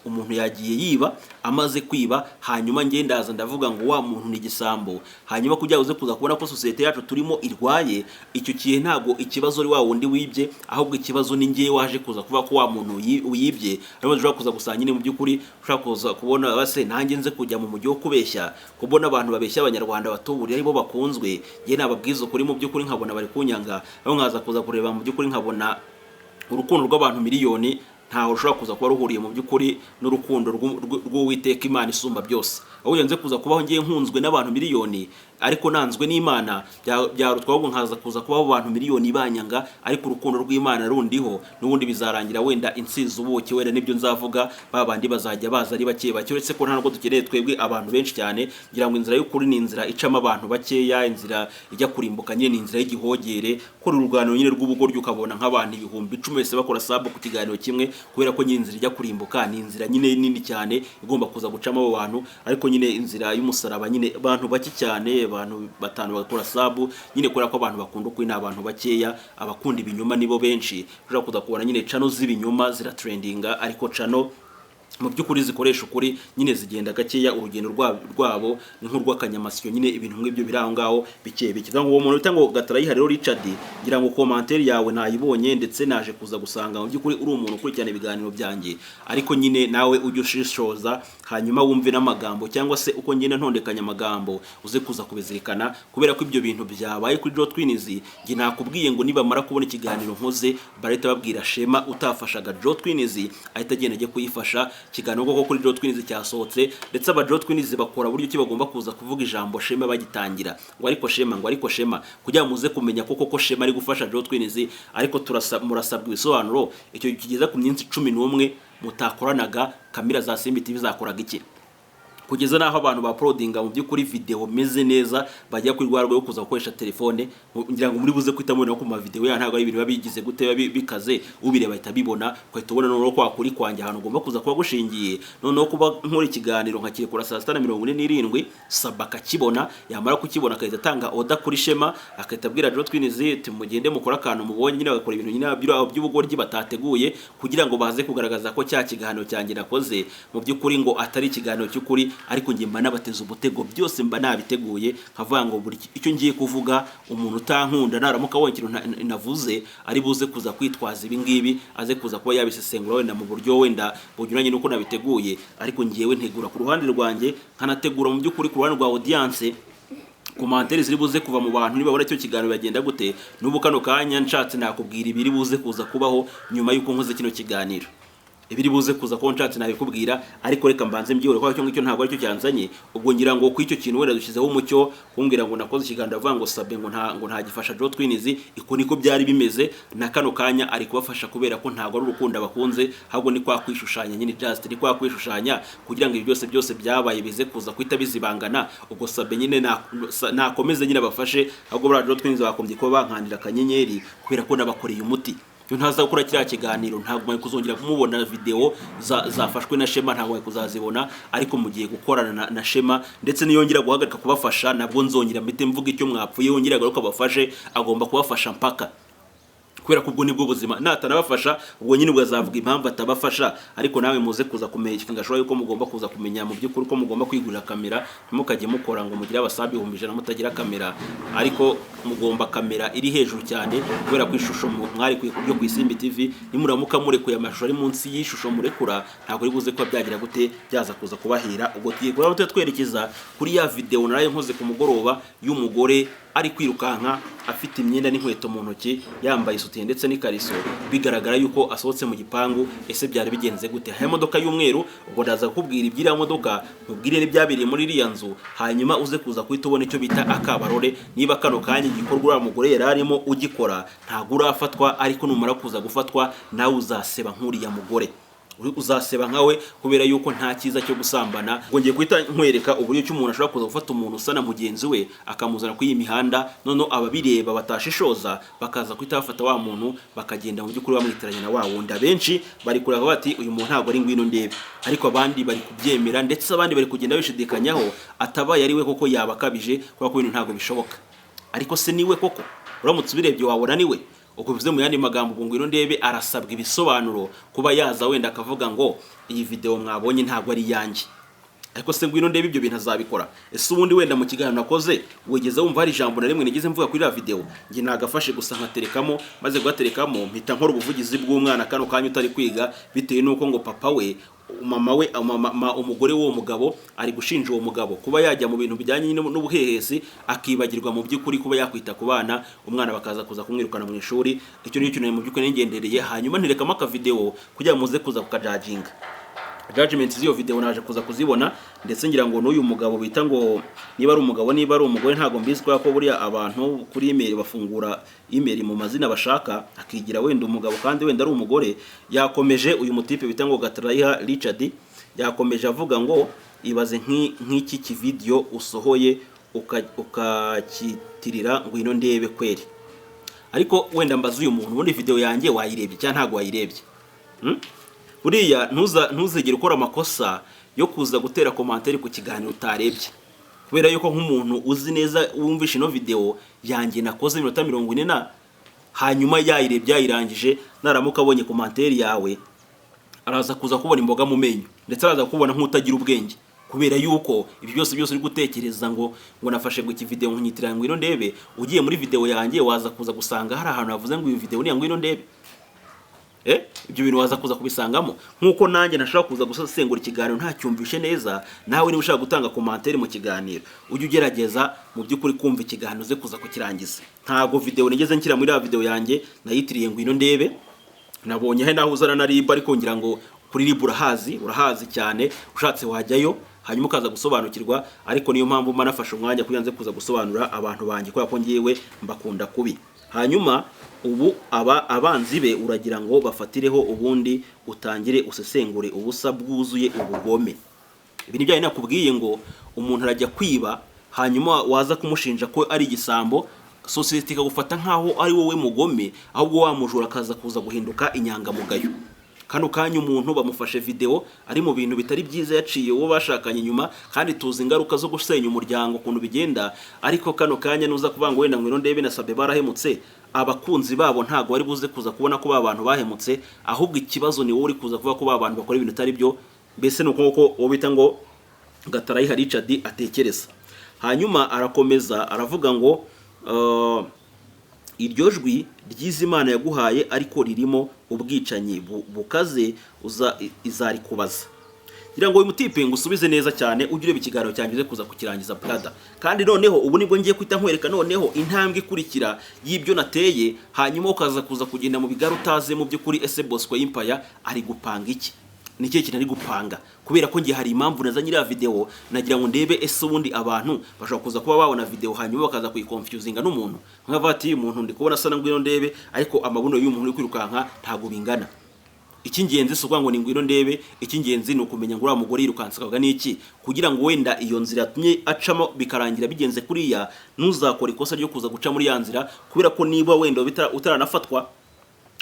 [SPEAKER 1] umuntu yagiye yiba, amaze kwiba hanyuma njye ndaza ndavuga ngo wa muntu ni igisambo. Hanyuma kugira uze kuza kubona ko sosiyete yacu turimo irwaye, icyo gihe ntabwo ikibazo ari wa wundi wibye, ahubwo ikibazo ni njye waje kuza kuvuga ko wa muntu wibye. Ariyo ushobora kuza gusanga nyine mu by'ukuri ushobora kuza kubona base nanjye nze kujya mu mujyi wo kubeshya, kubona abantu babeshya Abanyarwanda batuburiye aribo bakunzwe. Njye nababwiza ukuri mu by'ukuri nkabona bari kunyanga, aho nkaza kuza kureba mu by'ukuri nkabona urukundo rw'abantu miliyoni ntaho rushobora kuza kuba ruhuriye mu by'ukuri n'urukundo rw'Uwiteka Imana isumba byose. Aho nze kuza kubaho ngiye nkunzwe n'abantu miliyoni ariko nanzwe n'Imana, byarutwa ahubwo nkaza kuza kubaho abantu miliyoni banyanga ariko urukundo rw'Imana rundiho. N'ubundi bizarangira wenda insizi ubuki, wenda nibyo nzavuga, ba bandi bazajya baza ari bake bake, uretse ko nta nubwo dukeneye twebwe abantu benshi cyane. Ngira ngo inzira y'ukuri ni inzira icamo abantu bakeya, inzira ijya kurimbuka nyine ni inzira y'igihogere. Kora uruganiro nyine rw'ubugoryi, ukabona nk'abantu 10,000 wese bakora sub ku kiganiro kimwe, kubera ko nyine inzira ijya kurimbuka ni inzira nyine nini cyane igomba kuza gucamo abo bantu. Ariko nyine inzira y'umusaraba nyine abantu bake cyane, abantu batanu bagakora sub nyine, kubera ko abantu bakunda ukuri ni abantu bakeya, abakunda ibinyoma nibo benshi. Ushobora kuza kubona nyine channel z'ibinyoma ziratrendinga, ariko channel mu by'ukuri zikoresha ukuri nyine zigenda gakeya, urugendo rwabo ni nk'urw'akanyamasyo nyine, ibintu nk'ibyo biri aho ngaho bike bike. Ngo uwo muntu bita ngo Gatarayiha rero Richard, ngira ngo commentaire yawe nayibonye, ndetse naje kuza gusanga mu by'ukuri uri umuntu ukurikirana ibiganiro byanjye. Ariko nyine nawe ujye ushishoza, hanyuma wumve n'amagambo cyangwa se uko ngenda ntondekanya amagambo, uze kuza kubizirikana, kubera ko ibyo bintu byabaye kuri Joe Twins, njye nakubwiye ngo nibamara kubona ikiganiro nkoze barahita babwira Shema utafashaga Joe Twins ahita agenda ajye kuyifasha. Ikiganiro koko kuri Joe Twins cyasohotse, ndetse aba Joe Twins bakora buryo ki bagomba kuza kuvuga ijambo Shema, bagitangira ngo ariko Shema, ngo ariko Shema, kugira ngo muze kumenya koko ko Shema ari gufasha Joe Twins. Ariko murasabwa ibisobanuro. Icyo kigeza ku minsi 11 mutakoranaga, kamera za Simbi TV zakoraga iki? Kugeza n'aho abantu bauploadinga mu by'ukuri video meze neza, bajya kuri rwa rwego kuza gukoresha telefone. Ngira ngo muri buze kwita mubona ko mu mavideo ya ntabwo ari ibintu biba bigize gute, biba bikaze, ubireba ahita abibona, ugahita ubona noneho kwa kuri kwanjye ahantu ugomba kuza kuba gushingiye. Noneho kuba nkora ikiganiro nkakirekura saa 6:47, Saba akakibona, yamara kukibona agahita atanga order kuri Shema, agahita abwira Joe Twins ati mugende mukore akantu mubonye nyine, bagakora ibintu nyine by'ubugoryi batateguye kugira ngo baze kugaragaza ko cya kiganiro cyanjye nakoze mu by'ukuri ngo atari ikiganiro cy'ukuri. Ariko njye mba nabateze umutego, byose mba nabiteguye, nkavuga ngo buri icyo ngiye kuvuga, umuntu utankunda naramuka abonye ikintu navuze, ari buze kuza kwitwaza ibi ngibi, aze kuza kuba yabisesengura wenda mu buryo wenda bunyuranye n'uko nabiteguye. Ariko ngewe ntegura ku ruhande rwanjye, nkanategura mu by'ukuri ku ruhande rwa audience, commentaire ziri buze kuva mu bantu nibabona icyo kiganiro bagenda gute. N'ubu kano kanya nshatse nakubwira ibiri buze kuza kubaho nyuma y'uko nkoze kino kiganiro, ibiri buze kuza kuba nshatse nabikubwira, ariko reka mbanze mbyihore kuko icyo ngicyo ntabwo aricyo cyanzanye. Ubwo ngira ngo ku icyo kintu wenda dushyizeho umucyo, kumbwira ngo nakoze ikiganiro avuga ngo Sabe ngo ntagifasha Joe Twins, iko niko byari bimeze. Na kano kanya ari kubafasha, kubera ko ntabwo ari urukundo bakunze, ahubwo ni kwa kwishushanya nyine, just ni kwa kwishushanya kugira ngo ibi byose byose byabaye bize kuza kuhita bizibangana. Ubwo Sabe nyine nakomeze nyine abafashe, ahubwo buriya Joe Twins bakombye kuba bankandira akanyenyeri kubera ko nabakoreye umuti. Iyo ntaza gukora kiriya kiganiro, ntabwo mwari kuzongera kumubona video zafashwe na Shema, ntabwo mwari kuzazibona. Ariko mugiye gukorana na Shema, ndetse niyongera guhagarika kubafasha nabwo nzongera mpite mvuga icyo mwapfuye, yongera agaruka abafashe, agomba kubafasha mpaka, kubera ko ubwo nibwo buzima. Natanabafasha ubwo nyine ubwo azavuga impamvu atabafasha. Ariko nawe muze kuza kumenya, ngashobora yuko mugomba kuza kumenya mu by'ukuri ko mugomba kwigurira kamera, ntimukajye mukora ngo mugire abasabi 100,000 mutagira kamera. Ariko mugomba kamera iri hejuru cyane, kubera ko ishusho mwari yo ku Isimbi TV, nimuramuka murekuye amashusho ari munsi y'ishusho murekura, ntabwo iri buze kuba byagira gute, byaza kuza kubahira. Ubwo tugiye kuraba twerekeza kuri ya video naraye nkoze ku mugoroba y'umugore ari kwirukanka afite imyenda n'inkweto mu ntoki, yambaye isutiye ndetse n'ikariso, bigaragara yuko asohotse mu gipangu. Ese byari bigenze gute? Hari imodoka y'umweru. Ubwo ndaza kukubwira iby'iriya modoka, nkubwire n'ibyabereye muri iriya nzu, hanyuma uze kuza guhita ubona icyo bita akabarore. Niba kano kanya igikorwa uriya mugore yari arimo ugikora, ntabwo urafatwa, ariko numara kuza gufatwa nawe uzaseba nk'uriya mugore, uzaseba nkawe, kubera yuko nta cyiza cyo gusambana. Ngo ngiye guhita nkwereka uburyo ki umuntu ashobora kuza gufata umuntu usa na mugenzi we akamuzana kuri iyi mihanda, noneho ababireba batashishoza bakaza guhita bafata wa muntu, bakagenda mu by'ukuri bamwitiranya na wa wundi. Abenshi bari kureba bati uyu muntu ntabwo ari Ngwino Ndebe, ariko abandi bari kubyemera, ndetse abandi bari kugenda bishidikanyaho, atabaye ari we koko yaba akabije, kubera ko ibintu ntabwo bishoboka. Ariko se niwe koko? Uramutse ubirebye wabona niwe. Ubwo bivuze mu yandi magambo, ubwo Ngwino Ndebe arasabwa ibisobanuro, kuba yaza wenda akavuga ngo iyi video mwabonye ntabwo ari iyanjye. Ariko se Ngwino Ndebe ibyo bintu azabikora? Ese ubundi wenda mu kiganiro nakoze wigeze wumva hari ijambo na rimwe nigeze mvuga kuri iriya video? Njye nagafashe gusa nkaterekamo, maze kugaterekamo mpita nkora ubuvugizi bw'umwana kano kanya utari kwiga, bitewe n'uko ngo papa we, mama we, umugore w'uwo mugabo ari gushinja uwo mugabo kuba yajya mu bintu bijyanye n'ubuhehesi, akibagirwa mu by'ukuri kuba yakwita ku bana, umwana bakaza kuza kumwirukana mu ishuri. Icyo nicyo kintu mu by'ukuri nigendereye, hanyuma nterekamo akavideo kugira ngo muze kuza kukajudginga. Judgment z'iyo video naje kuza kuzibona, ndetse ngira ngo n'uyu mugabo bita ngo niba ari umugabo niba ari umugore ntabwo mbizi, kubera ko buriya abantu kuri email bafungura email mu mazina bashaka, akigira wenda umugabo kandi wenda ari umugore. Yakomeje, uyu mutipe bita ngo Gatarayiha Richard yakomeje avuga ngo ibaze nk'iki kivideo usohoye ukakitirira Ngwino Ndebe kweri. Ariko wenda mbaze uyu muntu, ubundi video yanjye wayirebye cyangwa ntabwo wayirebye? Buriya ntuzigere ukora amakosa yo kuza gutera commentaire ku kiganiro utarebye, kubera yuko nk'umuntu uzi neza wumvishe ino video yanjye nakoze iminota 40 na hanyuma yayirebye yayirangije, naramuka abonye commentaire yawe araza kuza kubona imboga mu menyo, ndetse araza kubona nk'utagira ubwenge, kubera yuko ibyo byose byose uri gutekereza ngo nafashe ngo iki video nkinyitira Ngwino Ndebe, ugiye muri video yanjye waza kuza gusanga hari ahantu havuze ngo iyi video ni iya Ngwino Ndebe. Ibyo bintu waza kuza kubisangamo, nk'uko nanjye ntashobora kuza gusesengura ikiganiro ntacyumvishe neza. Nawe niba ushaka gutanga commentaire mu kiganiro, ujye ugerageza mu by'ukuri kumva ikiganiro, uze kuza kukirangiza. Ntabwo video nigeze nshyira muri ya video yanjye nayitiriye Ngwino Ndebe. Nabonye he naho uzana na RIB, ariko ngira ngo kuri RIB urahazi, urahazi cyane, ushatse wajyayo hanyuma ukaza gusobanukirwa. Ariko niyo mpamvu mba nafashe umwanya kugira nze kuza gusobanura abantu banjye, kubera ko ngiwe mbakunda kubi. Hanyuma ubu aba abanzi be uragira ngo bafatireho, ubundi utangire usesengure ubusa bwuzuye ubugome. Ibi ni bya bindi nakubwiye ngo umuntu arajya kwiba, hanyuma waza kumushinja ko ari igisambo, sosiyete ikagufata nk'aho ari wowe mugome, ahubwo wa mujura akaza kuza guhinduka inyangamugayo. Kano kanya umuntu bamufashe video ari mu bintu bitari byiza, yaciye uwo bashakanye inyuma, kandi tuzi ingaruka zo gusenya umuryango ukuntu bigenda. Ariko kano kanya nuza kuvuga ngo wenda ngwino ndebe na Sabe barahemutse, abakunzi babo ntago bari buze kuza kubona ko ba bantu bahemutse, ahubwo ikibazo ni wowe uri kuza kuvuga ko ba bantu bakora ibintu bitari byo. Mbese ni uko nguko uwo bita ngo Gatarayiha Richard atekereza. Hanyuma arakomeza aravuga ngo iryo jwi ryiza Imana yaguhaye ariko ririmo ubwicanyi bukaze izarikubaza. Ngira ngo uyu mutipe ngo usubize neza cyane, ujye ureba ikiganiro cyanjye uze kuza kukirangiza, brother. Kandi noneho ubu nibwo ngiye kwita nkwereka noneho intambwe ikurikira y'ibyo nateye, hanyuma ukaza kuza kugenda mu bigare utaze mu by'ukuri ese Bosco Empire ari gupanga iki, ni ikihe kintu ari gupanga? Kubera ko ngiye hari impamvu nazanye iriya video, nagira ngo ndebe ese ubundi abantu bashobora kuza kuba babona video hanyuma bakaza kuyiconfusinga n'umuntu, nkavuga ati uyu muntu ndi kubona asa na ngwino ndebe, ariko amabuno y'uyu muntu uri kwirukanka ntabwo bingana. Icy'ingenzi si ukuvuga ngo ni ngwino ndebe, icy'ingenzi ni ukumenya ngo uriya mugore yirukanse akavuga n'iki, kugira ngo wenda iyo nzira yatumye acamo bikarangira bigenze kuriya, ntuzakore ikosa ryo kuza guca muri ya nzira. Kubera ko niba wenda utaranafatwa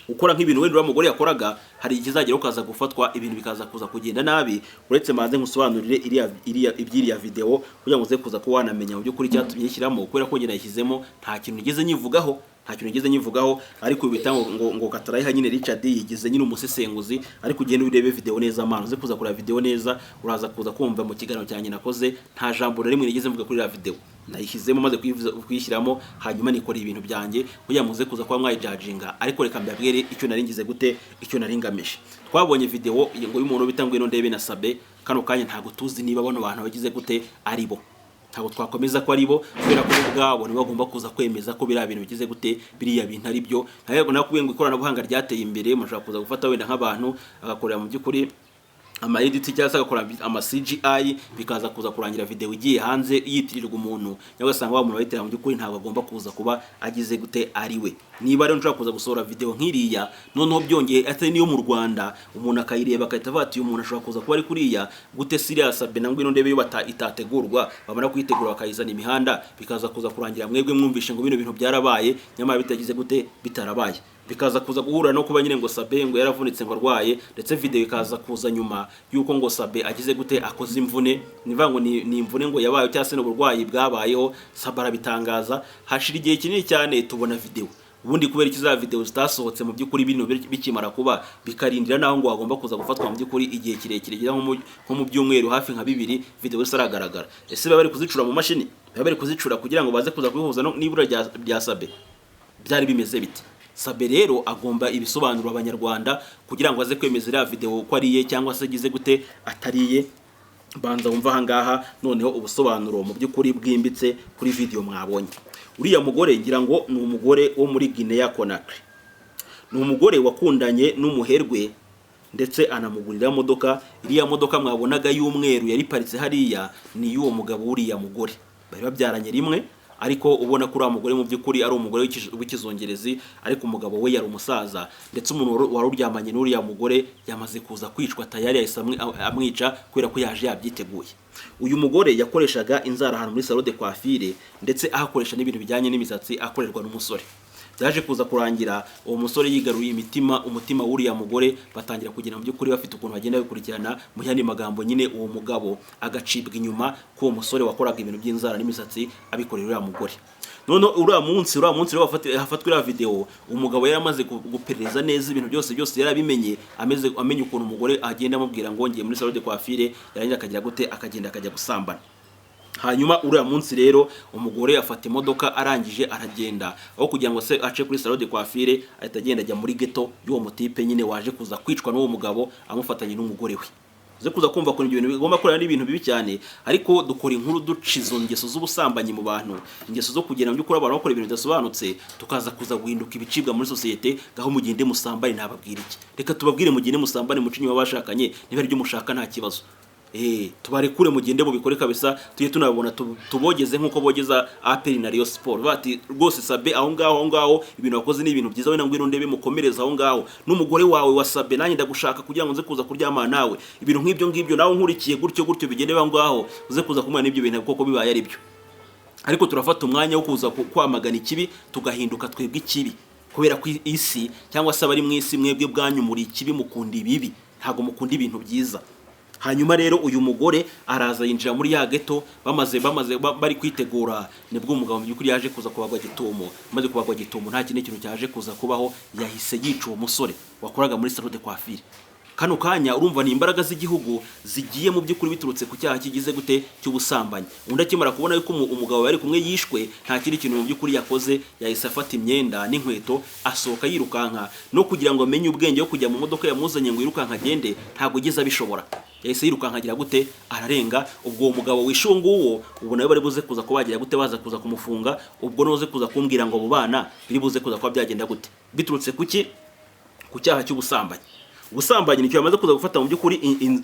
[SPEAKER 1] ukora nk'ibintu wenda uriya mugore yakoraga, hari ikizagera ukaza gufatwa, ibintu bikaza kuza kugenda nabi. Uretse maze nkusobanurire iriya iby'iriya video kugira ngo uze kuza kuba wanamenya mu by'ukuri icyatumye yishyiramo, kubera ko njye nayishyizemo nta kintu nigeze nyivugaho, nta kintu nigeze nyivugaho. Ariko uyu bita ngo Gatarayiha nyine Richard yigize nyine umusesenguzi, ariko ugende urebe video neza man, uze kuza kureba video neza, uraza kuza kumva mu kiganiro cyanjye nakoze nta jambo na rimwe nigeze mvuga kuri iriya video. Nayishyizemo maze kuyishyiramo, hanyuma nikora ibintu byanjye kugira ngo muze kuza kuba mwayijajinga. Ariko reka mbabwire icyo nari ngize gute, icyo nari ngamije. Twabonye video ngo y'umuntu bita Ngwino Ndebe na Sabe. Kano kanya ntabwo tuzi niba bano bantu bagize gute ari bo, ntabwo twakomeza ko ari bo, kubera ko bo ubwabo nibo bagomba kuza kwemeza ko biriya bintu bigize gute, biriya bintu ari byo. Ntabwo nakubwiye ngo ikoranabuhanga ryateye imbere, mushobora kuza gufata wenda nk'abantu agakorera mu by'ukuri ama edit cyangwa se agakora ama CGI, bikaza kuza kurangira video igiye hanze yitirirwa umuntu, cyangwa ugasanga wa muntu wayitira mu by'ukuri ntabwo agomba kuza kuba agize gute ari we. Niba rero nshobora kuza gusohora video nk'iriya, noneho byongeye atari niyo mu Rwanda, umuntu akayireba agahita avuga ati uyu muntu ashobora kuza kuba ari kuriya gute? Siriya Sabe na Ngwino Ndebe yo itategurwa, bamara kuyitegura bakayizana imihanda, bikaza kuza kurangira mwebwe mwumvishe ngo bino bintu byarabaye, nyamara bitagize gute, bitarabaye. Bikaza kuza guhura no kuba nyine ngo Sabe ngo yaravunitse, ngo arwaye, ndetse video ikaza kuza nyuma yuko ngo Sabe agize gute, akoze imvune, nivuga ngo ni imvune ngo yabaye cyangwa se n'uburwayi bwabayeho, Sabe arabitangaza, hashira igihe kinini cyane tubona video. Ubundi kubera iki za video zitasohotse mu by'ukuri bino bikimara kuba, bikarindira naho ngo wagomba kuza gufatwa mu by'ukuri igihe kirekire gera nko mu byumweru hafi nka bibiri video zitaragaragara? Ese baba bari kuzicura mu mashini, baba bari kuzicura kugira ngo baze kuza kubihuza n'ibura rya Sabe? Byari bimeze bite? Sabe rero agomba ibisobanuro abanyarwanda kugira ngo aze kwemeza iriya video ko ariye cyangwa se agize gute atariye. Banza wumva ahangaha noneho ubusobanuro mu by'ukuri bwimbitse kuri video mwabonye. Uriya mugore ngira ngo ni umugore wo muri Guinea Conakry, ni umugore wakundanye n'umuherwe ndetse anamugurira modoka. Iriya modoka mwabonaga y'umweru yari iparitse hariya ni iy'uwo mugabo w'uriya mugore, bari babyaranye rimwe. Ariko ubona ko uriya mugore mu by'ukuri ari umugore w'ikizungerezi, ariko umugabo we yari umusaza. Ndetse umuntu wari uryamanye n'uriya mugore yamaze kuza kwicwa tayari, yahise amwica kubera ko yaje yabyiteguye. Uyu mugore yakoreshaga inzara ahantu muri salon de coiffure, ndetse ahakoresha n'ibintu bijyanye n'imisatsi, akorerwa n'umusore. Byaje kuza kurangira uwo musore yigaruye umutima w'uriya mugore, batangira kugenda mu by'ukuri bafite ukuntu bagenda bikurikirana. Mu yandi magambo nyine, uwo mugabo agacibwa inyuma ko uwo musore wakoraga ibintu by'inzara n'imisatsi abikorera uriya mugore. None uriya munsi rero hafatwa iriya video, umugabo yari amaze guperereza neza ibintu byose byose yarabimenye, ameze amenye ukuntu umugore agenda amubwira ngo ngiye muri salon de coiffure, yarangiza akagira gute, akagenda akajya gusambana. Hanyuma uriya munsi rero umugore afata imodoka, arangije aragenda, aho kugira ngo se ace kuri salon de coiffure ahita agenda ajya muri ghetto y'uwo mutipe nyine waje kuza kwicwa n'uwo mugabo amufatanye n'umugore we. Uze kuza kumva ukuntu ibyo bintu bigomba kureba n'ibintu bibi cyane, ariko dukora inkuru duca izo ngeso z'ubusambanyi mu bantu, ingeso zo kugenda mu by'ukuri abantu bakora ibintu bidasobanutse, tukaza kuza guhinduka ibicibwa muri sosiyete. Ngaho mugende musambane, nababwira iki? Reka tubabwire mugende musambane, muce inyuma bashakanye, niba ari byo mushaka nta kibazo. Tubarekure mugende mubikore kabisa, tujye tunabona tubogeze nk'uko bogeza APR na Rayon Sport. Bati rwose Sabe, aho ngaho, aho ngaho ibintu wakoze ni ibintu byiza, wenda ngwino ndebe mukomereza aho ngaho n'umugore wawe wa Sabe, nanjye ndagushaka kugira ngo nze kuza kuryamana nawe, ibintu nk'ibyo ngibyo. Nawe nkurikiye gutyo gutyo bigende aho ngaho, uze kuza kumwana n'ibyo bintu koko bibaye ari byo. Ariko turafata umwanya wo kuza kwamagana ikibi, tugahinduka twebwe ikibi, kubera ko isi cyangwa se abari mu isi, mwebwe bwanyu muri ikibi, mukunda ibibi, ntabwo mukunda ibintu byiza. Hanyuma rero uyu mugore araza yinjira muri ya ghetto, bamaze bari kwitegura, nibwo umugabo mu by'ukuri yaje kuza kubagwa gitumo. Amaze kubagwa gitumo, nta kindi kintu cyaje kuza kubaho, yahise yica uwo musore wakoraga muri salon de coiffure. Kano kanya urumva ni imbaraga z'igihugu zigiye mu by'ukuri biturutse ku cyaha kigize gute? Cy'ubusambanyi. Undi akimara kubona yuko umugabo bari kumwe yishwe, nta kindi kintu mu by'ukuri yakoze, yahise afata imyenda n'inkweto asohoka yirukanka. No kugira ngo amenye ubwenge wo kujya mu modoka yamuzanye ngo yirukanka agende, ntabwo ugeze abishobora, yahise yirukanka agira gute? Ararenga. Ubwo uwo mugabo wishe uwo nguwo, ubu nawe bari buze kuza kubagira gute? Baza kuza kumufunga. Ubwo nuze kuza kumbwira ngo abo bana biri buze kuza kuba byagenda gute? Biturutse kuki? Ku cyaha cy'ubusambanyi. Ubusambanyi nicyo yamaze kuza gufata mu by'ukuri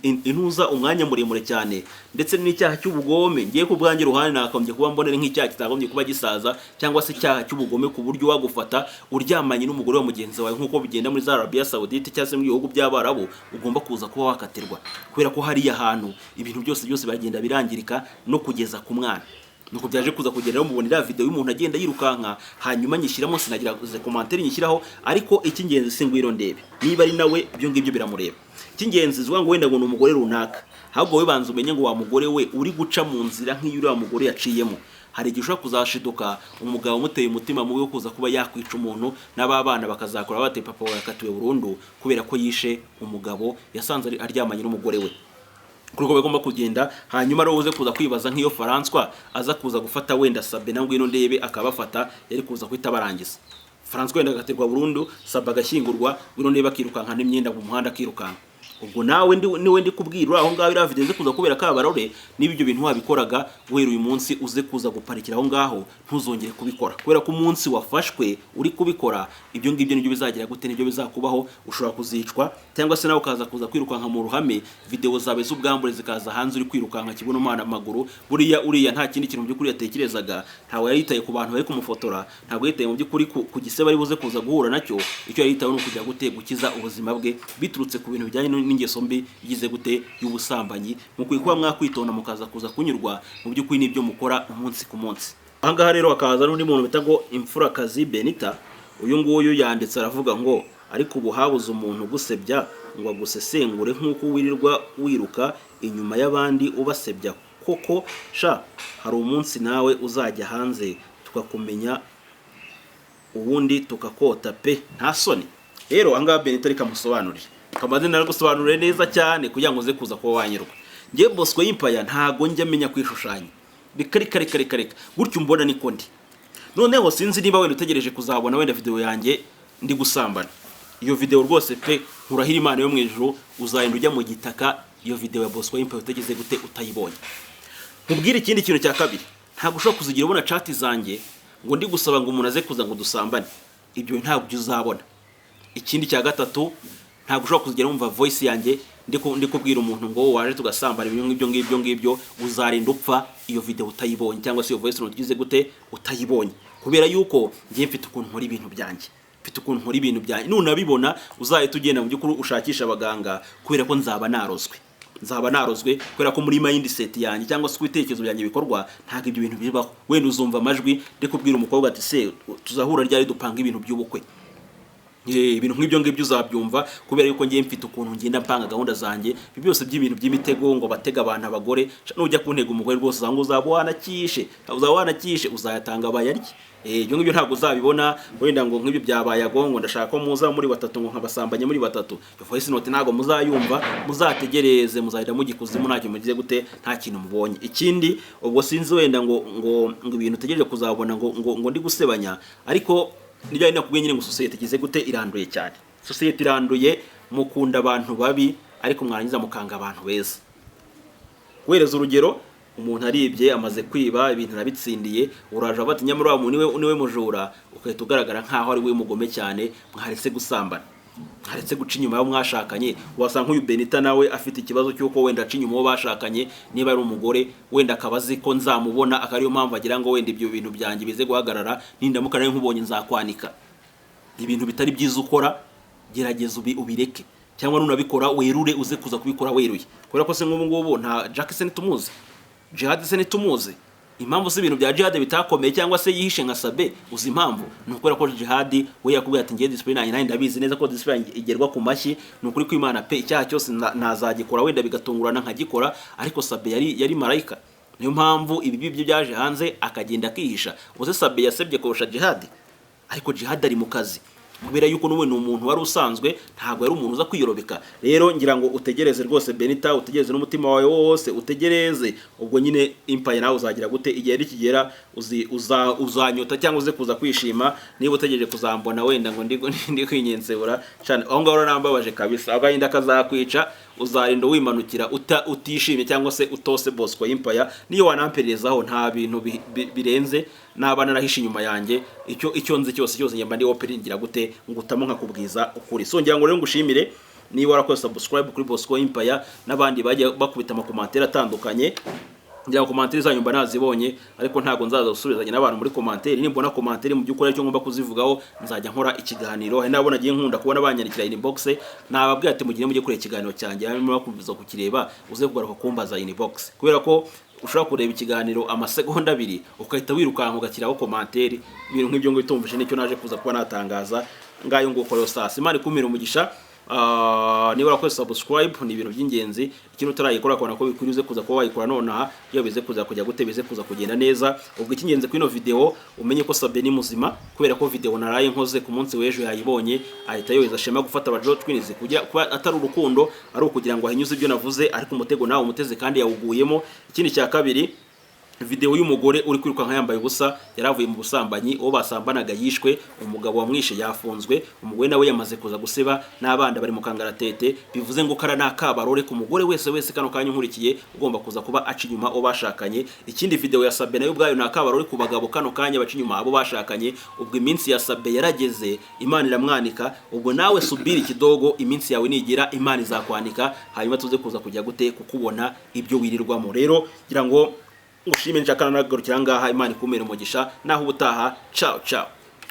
[SPEAKER 1] intuza umwanya muremure cyane, ndetse n'icyaha cy'ubugome. Ngiye ku bwanjye ruhande nakagombye kuba mbonera nk'icyaha kitagombye kuba gisaza, cyangwa se icyaha cy'ubugome, ku buryo wagufata uryamanye n'umugore wa mugenzi wawe nk'uko bigenda muri za Arabia Saudite cyangwa se mu bihugu by'Abarabu, ugomba kuza kuba wakatirwa, kubera ko hariya hantu ibintu byose byose biragenda birangirika no kugeza ku mwana. Nuko byaje kuza kugera rero, mubona iriya video y'umuntu agenda yirukanka, hanyuma nyishyiramo, sinagira ze commentaire nyishyiraho. Ariko icy'ingenzi si ngwino ndebe niba ari nawe, ibyo ngibyo biramureba. Icy'ingenzi zuba ngo wenda ngo ni umugore runaka, ahubwo wowe banza umenye ngo wa mugore we uri guca mu nzira nk'iyo uriya mugore yaciyemo, hari igihe ushobora kuzashiduka umugabo umuteye umutima mubi wo kuza kuba yakwica umuntu, n'aba bana bakazakora bate? Papa wawe yakatiwe burundu kubera ko yishe umugabo yasanze aryamanye n'umugore we. Kuri uko bigomba kugenda. Hanyuma rero uze kuza kwibaza nk'iyo François aza kuza gufata wenda Sabe na ngwino ndebe akabafata, yari kuza guhita barangiza. François wenda agaterwa burundu, Sabe agashyingurwa, ngwino ndebe akirukanka n'imyenda mu muhanda akirukanka. Ubwo nawe ndi niwe ndi kubwira uri aho ngaho, iriya video ize kuza kubera kabarore. Niba ibyo bintu wabikoraga, guhera uyu munsi uze kuza guparikira aho ngaho, ntuzongere kubikora, kubera ko umunsi wafashwe uri kubikora ibyo ngibyo, nibyo bizagira gute? Nibyo bizakubaho. Ushobora kuzicwa, cyangwa se nawe ukaza kuza kwirukanka mu ruhame, video zawe z'ubwambure zikaza hanze uri kwirukanka kibuno umwana amaguru. Buriya uriya nta kindi kintu mu by'ukuri yatekerezaga, ntabwo yari yitaye ku bantu bari kumufotora, ntabwo yitaye mu by'ukuri ku gisebe ari buze kuza guhura nacyo. Icyo yari yitayeho ni ukujya gute? Gukiza ubuzima bwe biturutse ku bintu bijyanye n'ingeso mbi igize gute? Y'ubusambanyi. Mukwiye kuba mwakwitonda, mukaza kuza kunyurwa mu by'ukuri n'ibyo mukora umunsi ku munsi. Ahangaha rero hakaza n'undi muntu bita ngo Imfurakazi Benita. Uyu nguyu yanditse aravuga ngo: "Ariko ubu habuze umuntu ugusebya ngo agusesengure nk'uko wirirwa wiruka inyuma y'abandi ubasebya koko? Sha, hari umunsi nawe uzajya hanze tukakumenya, ubundi tukakota pe, nta soni." Rero ahangaha Benita, reka musobanurire, kamaze naragusobanurire neza cyane kugira ngo uze kuza kuba wanyurwa. Njye Bosco Empire ntago njya menya kwishushanya, reka reka reka reka reka, gutyo umbona niko ndi. Noneho sinzi niba wenda utegereje kuzabona wenda video yanjye ndi gusambana. Iyo video rwose pe, nkurahira Imana yo mu ijuru, uzagenda ujya mu gitaka iyo video ya Bosco Empire utegeze gute? Utayibonye. Nkubwire ikindi kintu cya kabiri: ntabwo ushobora kuzigira ubona chat zanjye ngo ndi gusaba ngo umuntu aze kuza ngo dusambane, ibyo ntabwo uzabona. Ikindi cya gatatu, ntabwo ushobora kuzigera wumva voice yanjye ndi kubwira umuntu ngo waje tugasambana, ibyo ngibyo ngibyo ngibyo. Uzarinda upfa iyo video utayibonye, cyangwa se iyo voice note ugize gute? Utayibonye. Kubera yuko ngiye mfite ukuntu nkora ibintu byanjye, mfite ukuntu nkora ibintu byanjye. Nunabibona uzahita ugenda mu by'ukuri ushakisha abaganga, kubera ko nzaba narozwe, nzaba narozwe, kubera ko muri mindset yanjye cyangwa se uko ibitekerezo byanjye bikorwa, ntabwo ibyo bintu bibaho. Wenda uzumva amajwi ndi kubwira umukobwa ati: "Se tuzahura ryari dupanga ibintu by'ubukwe?" Ibintu nk'ibyo ngibyo uzabyumva, kubera yuko ngiye mfite ukuntu ngenda mpanga gahunda zanjye. Ibyo byose by'ibintu by'imitego ngo batega abantu abagore, sha, nujya kuntega umugore rwose uzanga uzaba wanakishe, uzaba wanakishe, uzayatanga bayarye. Ibyo ngibyo ntabwo uzabibona. Wenda ngo nk'ibyo byabaye ago ngo ndashaka ko muza muri batatu, ngo nkabasambanye muri batatu, iyo voice note ntabwo muzayumva. Muzategereze, muzahita mujya ikuzimu ntacyo mugize gute? Nta kintu mubonye. Ikindi, ubwo sinzi wenda ngo ibintu utegereje kuzabona ngo ndi gusebanya, ariko nibyo ari nakubwiye nyine ngo sosiyete igize gute? Iranduye cyane. Sosiyete iranduye, mukunda abantu babi ariko mwarangiza mukanga abantu beza. Guhereza urugero, umuntu aribye, amaze kwiba ibintu arabitsindiye, uraje avuga ati nyamara wa muntu niwe mujura, ugahita ugaragara nkaho ari we mugome cyane. Mwaretse gusambana. Haretse guca inyuma y'abo mwashakanye. Wasanga nk'uyu Benita nawe afite ikibazo cy'uko wenda aca inyuma uwo bashakanye, niba ari umugore wenda akaba azi ko nzamubona, akaba ariyo mpamvu agira ngo wenda ibyo bintu byanjye bize guhagarara, nindamuka nawe nkubonye nzakwanika. Ibintu bitari byiza ukora, gerageza ubireke, cyangwa nunabikora werure, uze kuza kubikora weruye. Kubera ko se nk'ubu ngubu nta Jackson tumuzi, Jihad se ntitumuzi? Impamvu se ibintu bya Jihad bitakomeye cyangwa se yihishe nka Sabe, uzi impamvu? Ni ukubera ko Jihad we yakubwiye ati: "Ngiye discipline yanjye, nanjye ndabizi neza ko discipline yanjye igerwa ku mashyi. Ni ukuri kw'Imana pe, icyaha cyose nazagikora, wenda bigatungurana nkagikora." Ariko Sabe yari marayika, niyo mpamvu ibi bye byaje hanze akagenda akihisha. Uze Sabe yasebye kurusha Jihad, ariko Jihad ari mu kazi kubera yuko n'ubu ni umuntu wari usanzwe, ntabwo yari umuntu uza kwiyorobeka. Rero ngira ngo utegereze rwose Benita, utegereze n'umutima wawe wose, utegereze. Ubwo nyine Empire nawe uzagira gute? Igihe nikigera uzanyota cyangwa uze kuza kwishima. Niba utegereje kuzambona wenda ngo ndi kwinyensebura cyane aho ngaho, urambabaje kabisa. Agahinda kazakwica, uzarinda wimanukira utishimye cyangwa se utose. Bosco Empire, niyo wanampererezaho, nta bintu birenze naba narahishe inyuma yanjye. Icyo nzi cyose cyose njye ndi open, ngira gute, ngutamo nkakubwiza ukuri. So ngira ngo rero ngushimire niba warakoze subscribe kuri Bosco Empire, n'abandi bajya bakubita ama commentaire atandukanye. Ngira ngo commentaire zanyu mba nazibonye, ariko ntabwo nzaza gusubizanya n'abantu muri commentaire. Nimbona commentaire mu by'ukuri aricyo ngomba kuzivugaho, nzajya nkora ikiganiro. Hari n'abo nagiye nkunda kubona banyandikira inbox, nababwira ati: "Mugire mujye kureba ikiganiro cyanjye, hanyuma kuza kukireba uze kugaruka kumbaza inbox," kubera ko ushobora kureba ikiganiro amasegonda 2 ugahita wirukanka ugashyiraho commentaire, ibintu nk'ibyo ngo bitumvise nicyo naje kuza kuba natangaza. Ngayo nguko rero sasa, Imana ikumira umugisha. Niba warakoze subscribe ni ibintu by'ingenzi. Ikintu utarayikora ukabona ko bikwiriye, uze kuza kuba wayikora nonaha, iyo bize kuza kujya gute, bize kuza kugenda neza. Ubwo icy'ingenzi kuri ino video, umenye ko Sabe ni muzima, kubera ko video naraye nkoze ku munsi w'ejo yayibonye, ahita yohereza Shema gufata aba Joe Twins, kugira kuba atari urukundo, ari ukugira ngo ahinyuze ibyo navuze, ariko umutego nawe umuteze kandi yawuguyemo. Ikindi cya kabiri, video y'umugore uri kwirukanka yambaye ubusa, yaravuye mu busambanyi, uwo basambanaga yishwe, umugabo wamwishe yafunzwe, umugore nawe yamaze kuza guseba n'abana bari mu kangaratete. Bivuze ngo kara ni akabarore ku mugore wese wese kano kanya unkurikiye ugomba kuza kuba aca inyuma uwo bashakanye. Ikindi, video ya Sabe nayo ubwayo ni akabarore ku bagabo kano kanya baca inyuma abo bashakanye. Ubwo iminsi ya Sabe yarageze, Imana iramwanika. Ubwo nawe subiri kidogo, iminsi yawe nigera Imana izakwanika, hanyuma tuze kuza kujya gute kukubona ibyo wirirwamo. Rero ngira ngo ngushime, nshaka nagarukira ngaha. Imana ikumere umugisha, naho ubutaha. Ciao ciao.